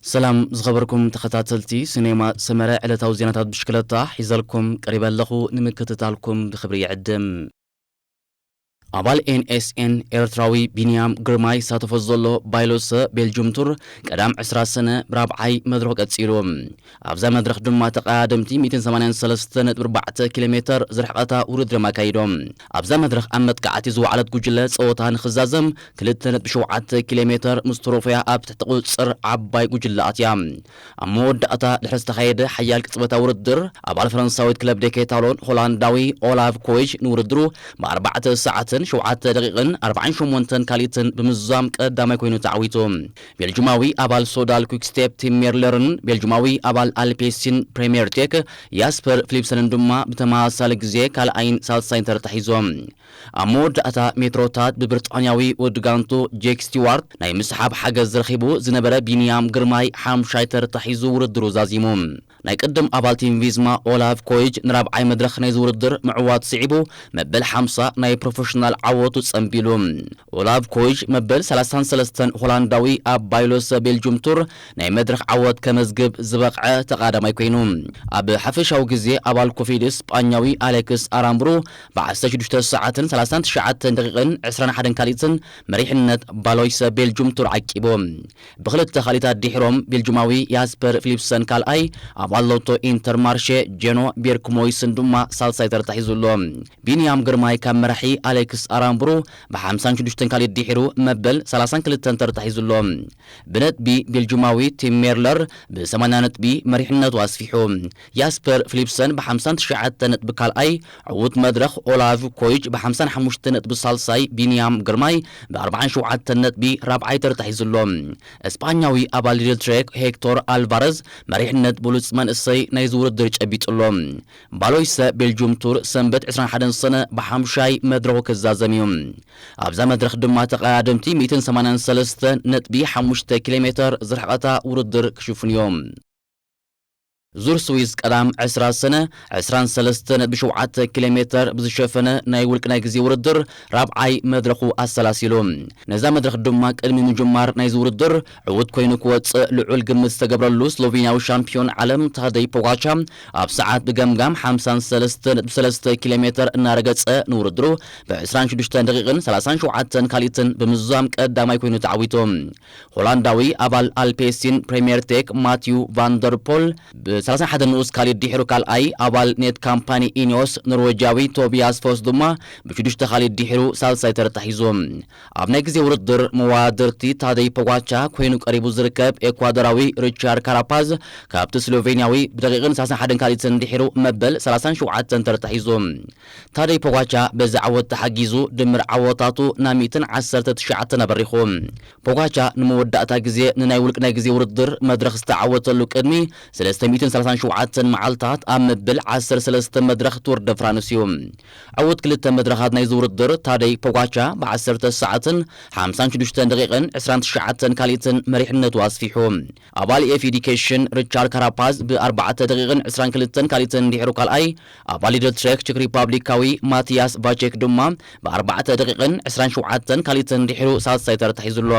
ሰላም ዝኸበርኩም ተኸታተልቲ ሲኔማ ሰመረ፣ ዕለታዊ ዜናታት ብሽክለታ ሒዘልኩም ቀሪበ ኣለኹ። ንምክትታልኩም ብኽብሪ ይዕድም። ኣባል ኤንኤስኤን ኤርትራዊ ቢንያም ግርማይ ይሳተፎ ዘሎ ባይሎሰ ቤልጁም ቱር ቀዳም ዕስራ ሰነ ብራብዓይ መድረኽ ቀጺሉ። ኣብዛ መድረኽ ድማ ተቐዳደምቲ ሚእትን ሰማንያን ሰለስተ ነጥቢ ኣርባዕተ ኪሎ ሜተር ዝርሕቐታ ውድድር ኣካይዶም። ኣብዛ መድረኽ ኣብ መጥቃዕቲ ዝወዓለት ጉጅለ ጸወታ ንኽዛዘም ክልተ ነጥቢ ሸውዓተ ኪሎ ሜተር ምስ ትሮፎያ ኣብ ትሕቲ ቁጽጽር ዓባይ ጉጅለ ኣትያ። ኣብ መወዳእታ ድሕሪ ዝተኻየደ ሓያል ቅጽበታዊ ውድድር፣ ኣባል ፈረንሳዊት ክለብ ዴኬታሎን ሆላንዳዊ ኦላቭ ኮይጅ ንውድድሩ ብኣርባዕተ ሰዓትን ሸውዓተ ደቂቕን ኣርባዓን ሸሞንተን ካልኢትን ብምዝዛም ቀዳማይ ኮይኑ ተዓዊቱ። ቤልጁማዊ ኣባል ሶዳል ኩክስቴፕ ቲም ሜርለርን ቤልጁማዊ ኣባል ኣልፔሲን ፕሬምየር ቴክ ያስፐር ፊሊፕሰንን ድማ ብተመሳሳሊ ግዜ ካልኣይን ሳልሳይን ተርታ ሒዞም። ኣብ መወዳእታ ሜትሮታት ብብሪጣንያዊ ወዲ ጋንቱ ጄክ ስቲዋርት ናይ ምስሓብ ሓገዝ ረኺቡ ዝነበረ ቢንያም ግርማይ ሓምሻይ ተርታ ሒዙ ውድድሩ ዛዚሙ። ናይ ቅድም ኣባል ቲም ቪዝማ ኦላቭ ኮይጅ ንራብዓይ መድረኽ ናይዚ ውድድር ምዕዋት ስዒቡ መበል ሓምሳ ናይ ፕሮፌሽናል ዓወቱ ጸንቢሉ። ኦላቭ ኮይጅ መበል ሰላሳን ሰለስተን ሆላንዳዊ ኣብ ባይሎሰ ቤልጁም ቱር ናይ መድረኽ ዓወት ከመዝግብ ዝበቕዐ ተቐዳማይ ኮይኑ። ኣብ ሓፈሻዊ ግዜ ኣባል ኮፊድ ስጳኛዊ ኣሌክስ ኣራምብሩ ብ ዓሰርተ ሽዱሽተ ሰዓትን ሰላሳን ትሽዓተን ደቂቕን ዕስራን ሓደን ካልኢትን መሪሕነት ባሎይሰ ቤልጁም ቱር ዓቂቡ። ብኽልተ ካልኢታት ድሒሮም ቤልጁማዊ ያስፐር ፊሊፕሰን ካልኣይ፣ ኣባል ሎቶ ኢንተርማርሼ ጄኖ ቤርክሞይስን ድማ ሳልሳይ ተርታ ሒዙ ኣሎ። ቢንያም ግርማይ ካብ መራሒ ኣሌክስ ኣራምብሩ ብ ሓምሳን ሽዱሽተን ካልኢት ድሒሩ መበል ሰላሳን ክልተን ተርታ ሒዙ ኣሎ። ብነጥቢ ቤልጁማዊ ቲም ሜርለር ብ ሰማንያ ነጥቢ መሪሕነቱ ኣስፊሑ። ያስፐር ፊሊፕሰን ብ ሓምሳን ትሽዓተን ነጥቢ ካልኣይ፣ ዕዉት መድረኽ ኦላቭ ኮይጅ ብ ሓምሳን ሓሙሽተ ነጥቢ ሳልሳይ፣ ቢንያም ግርማይ ብ ኣርባዓን ሸውዓተን ነጥቢ ራብዓይ ተርታ ሒዙ ኣሎ። እስጳኛዊ ኣባል ሊድል ትሬክ ሄክቶር ኣልቫረዝ መሪሕነት ብሉጽ መንእሰይ ናይዚ ውድድር ጨቢጡ ኣሎ። ባሎይሰ ቤልጁም ቱር ሰንበት ዕስራን ሓደን ሰነ ብሓምሻይ መድረኹ ክዛዘም እዩ። ኣብዛ መድረኽ ድማ ተቐዳደምቲ ሚእትን ሰማንያን ሰለስተ ነጥቢ ሓሙሽተ ኪሎ ሜተር ዝርሕቐታ ውድድር ክሽፍኑ እዮም። ዙር ስዊዝ ቀዳም ዕስራ ሰነ ዕስራን ሰለስተ ነጥቢ ሸውዓተ ኪሎ ሜተር ብዝሸፈነ ናይ ውልቂ ናይ ግዜ ውድድር ራብዓይ መድረኹ ኣሰላሲሉ። ነዛ መድረኽ ድማ ቅድሚ ምጅማር ናይዚ ውድድር ዕዉት ኮይኑ ክወጽእ ልዑል ግምት ዝተገብረሉ ስሎቬንያዊ ሻምፒዮን ዓለም ታደይ ፖጋቻ ኣብ ሰዓት ብገምጋም ሓምሳን ሰለስተ ነጥቢ ሰለስተ ኪሎ ሜተር እናረገጸ ንውድድሩ ብ ዕስራን ሽዱሽተን ደቂቕን ሰላሳን ሸውዓተን ካልኢትን ብምዝዛም ቀዳማይ ኮይኑ ተዓዊቱ። ሆላንዳዊ ኣባል ኣልፔሲን ፕሬምየር ቴክ ማቲዩ ቫንደርፖል ብ ሰላሳን ሓደን ንኡስ ካልኢት ድሒሩ ካልኣይ፣ ኣባል ኔት ካምፓኒ ኢኒዮስ ኖርዌጃዊ ቶቢያስ ፎስ ድማ ብሽዱሽተ ካልኢት ድሒሩ ሳልሳይ ተርታ ሒዙ። ኣብ ናይ ግዜ ውድድር መወዳድርቲ ታደይ ፖጋቻ ኮይኑ ቀሪቡ ዝርከብ ኤኳዶራዊ ሪቻርድ ካራፓዝ ካብቲ ስሎቬንያዊ ብደቂቕን ሰላሳን ሓደን ካልኢትን ድሒሩ መበል ሰላሳን ሸውዓተን ተርታ ሒዙ። ታደይ ፖጋቻ በዚ ዓወት ተሓጊዙ ድምር ዓወታቱ ናብ ሚእትን ዓሰርተ ትሽዓተን ኣበሪኹ። ፖጋቻ ንመወዳእታ ግዜ ንናይ ውልቂ ናይ ግዜ ውድድር መድረኽ ዝተዓወተሉ ቅድሚ ሰለስተ ሚእትን ሰላሳን ሸውዓተን መዓልታት ኣብ መበል ዓሰርተ ሰለስተ መድረኽ ቱር ደ ፍራንስ እዩ። ዕዉት ክልተ መድረኻት ናይዚ ውድድር ታደይ ፖጋቻ ብ ዓሰርተ ሰዓትን ሓምሳን ሽዱሽተን ደቂቕን ዕስራን ትሽዓተን ካልኢትን መሪሕነቱ ኣስፊሑ። ኣባል ኤፍ ኤ ዲ ኬሽን ሪቻርድ ካራፓዝ ብ ኣርባዕተ ደቂቕን ዕስራን ክልተን ካልኢትን ድሒሩ ካልኣይ፣ ኣባል ሊደል ትሬክ ቼክ ሪፓብሊካዊ ማቲያስ ቫቼክ ድማ ብ ኣርባዕተ ደቂቕን ዕስራን ሸውዓተን ካልኢትን ድሒሩ ሳልሳይ ተርታ ሒዙ ኣሎ።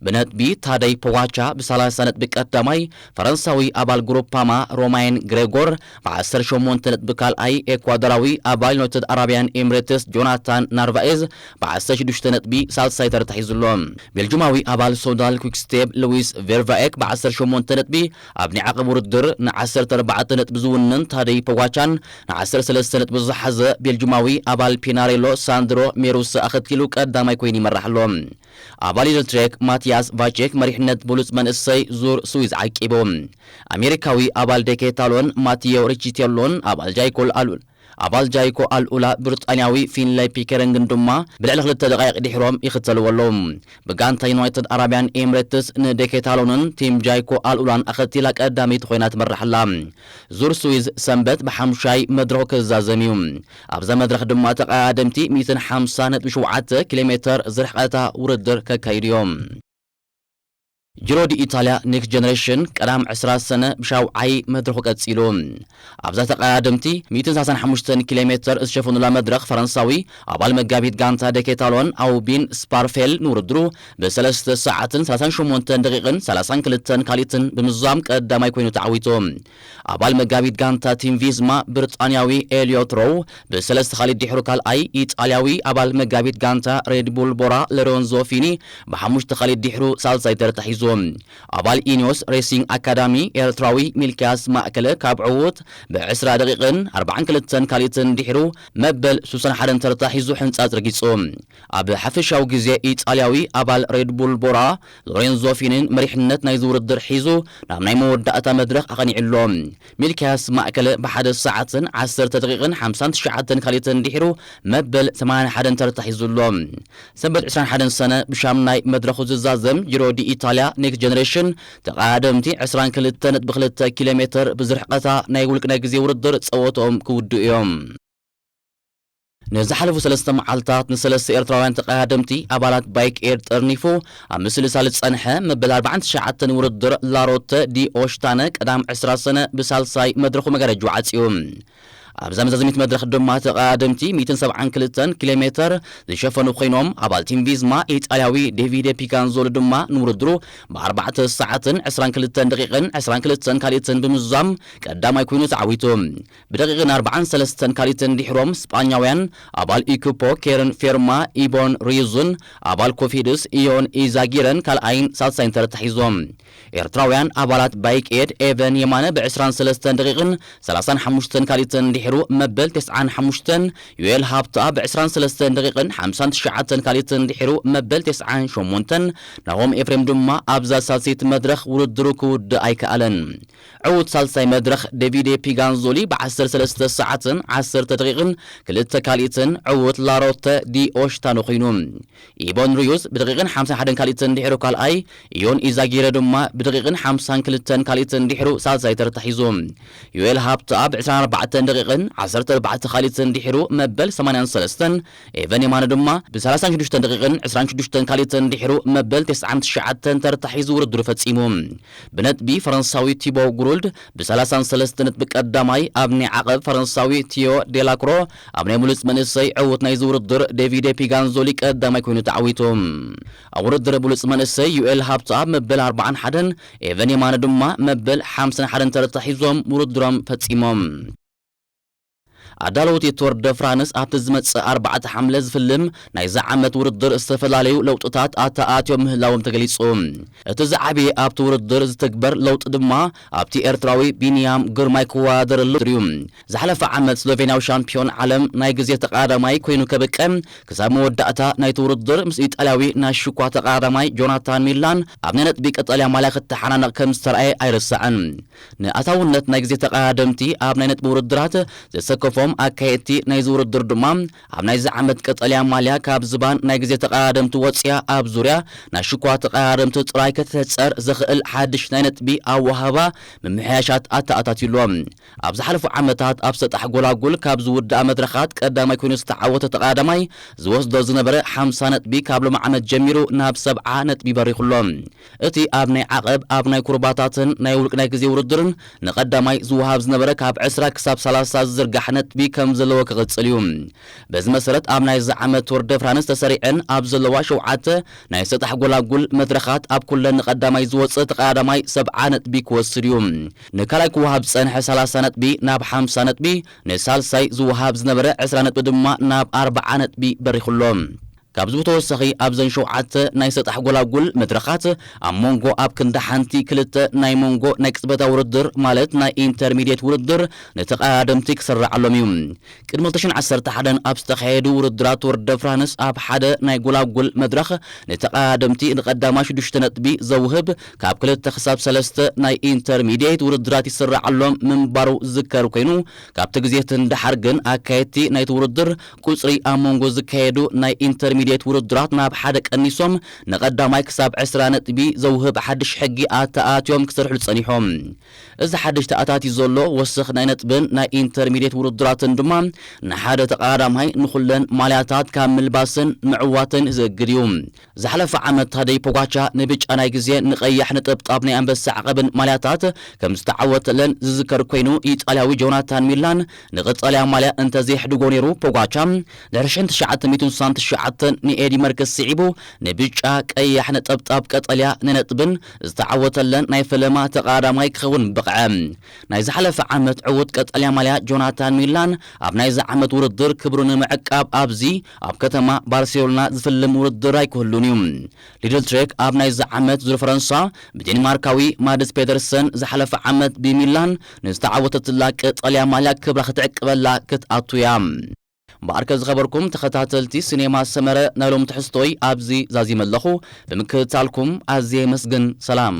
ብነጥቢ ታደይ ፖጋቻ ብ ሰላሳ ነጥቢ ቀዳማይ፣ ፈረንሳዊ ኣባል ግሩፓማ ሮማይን ግሬጎር ብ ዓሰርተ ሸሞንተ ነጥቢ ካልኣይ፣ ኤኳዶራዊ ኣባል ዩናይትድ ኣረብያን ኤምሬትስ ጆናታን ናርቫኤዝ ብ ዓሰርተ ሽዱሽተ ነጥቢ ሳልሳይ ተርታ ሒዙ ኣሎ። ቤልጁማዊ ኣባል ሶዳል ኩክስቴፕ ሉዊስ ቬርቫኤክ ብ ዓሰርተ ሸሞንተ ነጥቢ ኣብ ናይ ዓቐብ ውድድር ን ዓሰርተ ኣርባዕተ ነጥቢ ዝውንን ታደይ ፖጋቻን ን ዓሰርተ ሰለስተ ነጥቢ ዝሓዘ ቤልጁማዊ ኣባል ፒናሬሎ ሳንድሮ ሜሩስ ኣኸቲሉ ቀዳማይ ኮይኑ ይመራሕ ኣሎ። ኣባል ሊደል ትሬክ ማቲያስ ቫቼክ መሪሕነት ብሉጽ መንእሰይ ዙር ስዊዝ ዓቂቡ። ኣሜሪካዊ ኣባል ዴኬታሎን ማቲዮ ሪቺቴሎን ኣባል ጃይኮል ኣሉ ኣባል ጃይኮ ኣልኡላ ብሪጣንያዊ ፊንለይ ፒከሪንግን ድማ ብልዕሊ ክልተ ደቃይቕ ድሒሮም ይኽተልዎ ኣለዉ። ብጋንታ ዩናይትድ ኣረብያን ኤምሬትስ ንዴኬታሎንን ቲም ጃይኮ ኣልኡላን ኣኸቲላ ቀዳመይቲ ኮይና ትመርሕ ኣላ። ዙር ስዊዝ ሰንበት ብሓምሻይ መድረኹ ክዛዘም እዩ። ኣብዛ መድረኽ ድማ ተቐዳደምቲ ሚእትን ሓምሳ ነጥቢ ሸውዓተ ኪሎ ሜተር ዝርሕቐታ ውድድር ከካይዱ እዮም። ጂሮ ዲ ኢታልያ ኔክስት ጀነሬሽን ቀዳም ዕስራ ሰነ ብሻውዓይ መድረኹ ቀጺሉ። ኣብዛ ተቐዳደምቲ ሚእትን ሰላሳን ሓሙሽተን ኪሎ ሜተር ዝሸፈኑላ መድረኽ፣ ፈረንሳዊ ኣባል መጋቢት ጋንታ ደኬታሎን ኣውቢን ስፓርፌል ንውድድሩ ብሰለስተ ሰዓትን ሰላሳን ሸሞንተን ደቂቕን ሰላሳን ክልተን ካልኢትን ብምዝዛም ቀዳማይ ኮይኑ ተዓዊቱ። ኣባል መጋቢት ጋንታ ቲም ቪዝማ ብሪጣንያዊ ኤልዮት ሮው ብሰለስተ ካልኢት ድሕሩ ካልኣይ፣ ኢጣልያዊ ኣባል መጋቢት ጋንታ ሬድቡል ቦራ ሎሬንዞ ፊኒ ብሓሙሽተ ካልኢት ድሕሩ ሳልሳይ ተርታ ሒዙ። ኣባል ኢኒዮስ ሬሲንግ ኣካዳሚ ኤርትራዊ ሚልክያስ ማእከለ ካብ ዕዉት ብዕስራ ደቂቕን ኣርባዓን ክልተን ካልኢትን ድሕሩ መበል ሱሳን ሓደን ተርታ ሒዙ ሕንጻጽ ረጊጹ። ኣብ ሓፈሻዊ ግዜ ኢጣልያዊ ኣባል ሬድቡል ቦራ ሎሬንዞ ፊኒን መሪሕነት ናይዚ ውድድር ሒዙ ናብ ናይ መወዳእታ መድረኽ ኣቐኒዑ ኣሎ። ሚልክያስ ማእከለ ብሓደ ሰዓትን ዓሰርተ ደቂቕን ሓምሳን ትሽዓተን ካልኢትን ድሕሩ መበል ሰማንያን ሓደን ተርታ ሒዙ ኣሎ። ሰንበት ዕስራን ሓደን ሰነ ብሻምናይ መድረኹ ዝዛዘም ጂሮ ዲ ኢታልያ ኔክስት ጀነሬሽን ተቐዳደምቲ ዕስራን ክልተን ነጥቢ ክልተ ኪሎ ሜተር ብዝርሕቐታ ናይ ውልቂ ናይ ግዜ ውድድር ጸወትኦም ክውድኡ እዮም። ንዝሓለፉ ሰለስተ መዓልታት ንሰለስተ ኤርትራውያን ተቐዳደምቲ ኣባላት ባይክ ኤር ጠርኒፉ ኣብ ምስልሳል ዝጸንሐ መበል ኣርባዓን ትሽዓተን ውድድር ላሮተ ዲ ኦሽታነ ቀዳም ዕስራ ሰነ ብሳልሳይ መድረኹ መጋረጅኡ ዓጽዩ። ኣብዛ መዛዘሚት መድረኽ ድማ ተቐዳደምቲ ሚእትን ሰብዓን ክልተን ኪሎ ሜተር ዝሸፈኑ ኮይኖም፣ ኣባል ቲም ቪዝማ ኢጣልያዊ ዴቪደ ፒጋንዞሊ ድማ ንውድድሩ ብኣርባዕተ ሰዓትን ዕስራን ክልተን ደቂቕን ዕስራን ክልተን ካልኢትን ብምዝዛም ቀዳማይ ኮይኑ ተዓዊቱ። ብደቂቕን ኣርባዓን ሰለስተን ካልኢትን ድሕሮም ስጳኛውያን ኣባል ኢኩፖ ኬረን ፌርማ ኢቦን ሪዩዝን ኣባል ኮፊድስ ኢዮን ኢዛጊረን ካልኣይን ሳልሳይን ተርታ ሒዞም። ኤርትራውያን ኣባላት ባይክ ኤድ ኤቨን የማነ ብዕስራን ሰለስተን ደቂቕን ሰላሳን ሓሙሽተን ካልኢትን ድሕሩ መበል ተስዓን ሓሙሽተን፣ ዮኤል ሃብታ ብዕስራን ሰለስተን ደቂቕን ሓምሳን ትሽዓተን ካልኢትን ድሕሩ መበል ተስዓን ሸሞንተን፣ ናሆም ኤፍሬም ድማ ኣብዛ ሳልሰይቲ መድረኽ ውድድሩ ክውድእ ኣይከኣለን። ዕዉት ሳልሳይ መድረኽ ዴቪዴ ፒጋንዞሊ ብዓሰርተ ሰለስተ ሰዓትን ዓሰርተ ደቂቕን ክልተ ካልኢትን፣ ዕዉት ላሮተ ዲ ኦሽታኖ ኮይኑ። ኢቦን ሪዩስ ብደቂቕን ሓምሳን ሓደን ካልኢትን ድሕሩ ካልኣይ፣ ኢዮን ኢዛጊረ ድማ ብደቂቕን ሓምሳን ክልተን ካልኢትን ድሕሩ ሳልሳይ ተርታ ሒዙ። ዮኤል ሃብታ ብዕስራን ኣርባዕተን ደቂቕን ዓሰርተ ኣርባዕተ ካልኢትን ድሕሩ መበል ሰማንያን ሰለስተን፣ ኤቨን የማነ ድማ ብሰላሳን ሽዱሽተን ደቂቕን ዕስራን ሽዱሽተን ካልኢትን ድሕሩ መበል ተስዓን ትሽዓተን ተርታ ሒዙ ውድድሩ ፈጺሙ። ብነጥቢ ፈረንሳዊ ቲቦ ጉሩልድ ብሰላሳን ሰለስተ ነጥቢ ቀዳማይ፣ ኣብ ናይ ዓቐብ ፈረንሳዊ ቲዮ ዴላክሮ፣ ኣብ ናይ ብሉጽ መንእሰይ ዕዉት ናይዚ ውድድር ዴቪዴ ፒጋንዞሊ ቀዳማይ ኮይኑ ተዓዊቱ። ኣብ ውድድር ብሉጽ መንእሰይ ዩኤል ሃብተኣብ መበል ኣርባዓን ሓደን፣ ኤቨን የማነ ድማ መበል ሓምሳን ሓደን ተርታ ሒዞም ውድድሮም ፈጺሞም። ኣዳለውቲ ቱር ደ ፍራንስ ኣብቲ ዝመጽእ ኣርባዕተ ሓምለ ዝፍልም ናይዚ ዓመት ውድድር ዝተፈላለዩ ለውጥታት ኣተኣትዮም ምህላዎም ተገሊጹ። እቲ ዝዓበየ ኣብቲ ውድድር ዝትግበር ለውጢ ድማ ኣብቲ ኤርትራዊ ቢንያም ግርማይ ክወዳደረሉ እዩ። ዝሓለፈ ዓመት ስሎቬንያዊ ሻምፒዮን ዓለም ናይ ግዜ ተቐዳዳማይ ኮይኑ ከብቅዕ ክሳብ መወዳእታ ናይቲ ውድድር ምስ ኢጣልያዊ ናሽኳ ተቐዳዳማይ ጆናታን ሚላን ኣብ ናይ ነጥቢ ቀጠልያ ማልያ ክተሓናነቕ ከም ዝተራእየ ኣይርሳዕን። ንኣታውነት ናይ ግዜ ተቐዳደምቲ ኣብ ናይ ነጥቢ ውድድራት ዘሰከፎም ኣካየድቲ ናይዚ ውድድር ድማ፣ ኣብ ናይዚ ዓመት ቀጠልያ ማልያ ካብ ዝባን ናይ ግዜ ተቐዳደምቲ ወጽያ ኣብ ዙርያ ናይ ሽኳ ተቐዳደምቲ ጥራይ ከተሕጸር ዘኽእል ሓድሽ ናይ ነጥቢ ኣወሃህባ ምምሕያሻት ኣተኣታትዩ ኣሎ። ኣብ ዝሓለፉ ዓመታት ኣብ ሰጣሕ ጎላጉል ካብ ዝውድኣ መድረኻት ቀዳማይ ኮይኑ ዝተዓወተ ተቐዳዳማይ ዝወስዶ ዝነበረ ሓምሳ ነጥቢ ካብ ሎም ዓመት ጀሚሩ ናብ ሰብዓ ነጥቢ በሪኹ ኣሎ። እቲ ኣብ ናይ ዓቐብ፣ ኣብ ናይ ኩርባታትን ናይ ውልቂ ናይ ግዜ ውድድርን ንቐዳማይ ዝወሃብ ዝነበረ ካብ ዕስራ ክሳብ ሰላሳ ዝዝርጋሕ ነጥቢ ከም ዘለዎ ክቕጽል እዩ። በዚ መሰረት ኣብ ናይዚ ዓመት ቱር ደ ፍራንስ ተሰሪዐን ኣብ ዘለዋ ሸውዓተ ናይ ሰጣሕ ጎላጉል መድረኻት ኣብ ኩለን ንቐዳማይ ዝወጽእ ተቐዳዳማይ ሰብዓ ነጥቢ ክወስድ እዩ። ንካልኣይ ክወሃብ ዝጸንሐ ሰላሳ ነጥቢ ናብ ሓምሳ ነጥቢ፣ ንሳልሳይ ዝወሃብ ዝነበረ ዕስራ ነጥቢ ድማ ናብ ኣርባዓ ነጥቢ በሪኹ ኣሎ። ካብዚ ብተወሳኺ ኣብዘን ሸውዓተ ናይ ሰጣሕ ጎላጉል መድረኻት ኣብ መንጎ ኣብ ክንዲ ሓንቲ ክልተ ናይ መንጎ ናይ ቅጽበታዊ ውድድር ማለት ናይ ኢንተርሚድየት ውድድር ንተቐዳደምቲ ክስራዓሎም እዩ። ቅድሚ ክልተ ሽሕን ዓሰርተ ሓደን ኣብ ዝተኻየዱ ውድድራት ቱር ደ ፍራንስ ኣብ ሓደ ናይ ጎላጉል መድረኽ ንተቐዳደምቲ ንቐዳማይ ሽዱሽተ ነጥቢ ዘውህብ ካብ ክልተ ክሳብ ሰለስተ ናይ ኢንተርሚድየት ውድድራት ይስራዓሎም ምንባሩ ዝዝከር ኮይኑ ካብቲ ግዜ እቲ ንደሓር ግን ኣካየድቲ ናይቲ ውድድር ቁጽሪ ኣብ መንጎ ዝካየዱ ናይ ኢንተር ኢንተርሚዲየት ውድድራት ናብ ሓደ ቀኒሶም ንቐዳማይ ክሳብ ዕስራ ነጥቢ ዘውህብ ሓድሽ ሕጊ ኣተኣትዮም ክሰርሕሉ ጸኒሖም። እዚ ሓድሽ ተኣታትዩ ዘሎ ወሰኽ ናይ ነጥብን ናይ ኢንተርሚዲየት ውድድራትን ድማ ንሓደ ተቐዳዳማይ ንኹለን ማልያታት ካብ ምልባስን ምዕዋትን ዘግድ እዩ። ዝሓለፈ ዓመት ታደይ ፖጋቻ ንብጫ ናይ ግዜ ንቐያሕ ነጠብጣብ ናይ ኣንበሳ ዓቐብን ማልያታት ከም ዝተዓወተለን ዝዝከር ኮይኑ፣ ኢጣልያዊ ጆናታን ሚላን ንቐጻልያ ማልያ እንተዘይሕድጎ ነይሩ፣ ፖጋቻ ድሕሪ ሽሕን ትሽዓተ ሚእትን ስሳን ትሽዓተን ንኤዲ መርከስ ስዒቡ ንብጫ ቀያሕ ነጠብጣብ ቀጠልያ ንነጥብን ዝተዓወተለን ናይ ፈለማ ተቐዳዳማይ ክኸውን በቕዐ። ናይ ዝሓለፈ ዓመት ዕዉት ቀጠልያ ማልያ ጆናታን ሚላን ኣብ ናይዚ ዓመት ውድድር ክብሩ ንምዕቃብ ኣብዚ ኣብ ከተማ ባርሴሎና ዝፍልም ውድድር ኣይክህሉን እዩ። ሊድል ትሬክ ኣብ ናይዚ ዓመት ዙር ፈረንሳ ብዴንማርካዊ ማድስ ፔተርሰን ዝሓለፈ ዓመት ብሚላን ንዝተዓወተትላ ቀጠልያ ማልያ ክብራ ክትዕቅበላ ክትኣቱ እያ። እምበኣርከ ዝኸበርኩም ተኸታተልቲ ሲኔማ ሰመረ ናይ ሎም ትሕዝቶይ ኣብዚ ዛዚመ ኣለኹ። ብምክትታልኩም ኣዝየ የመስግን። ሰላም።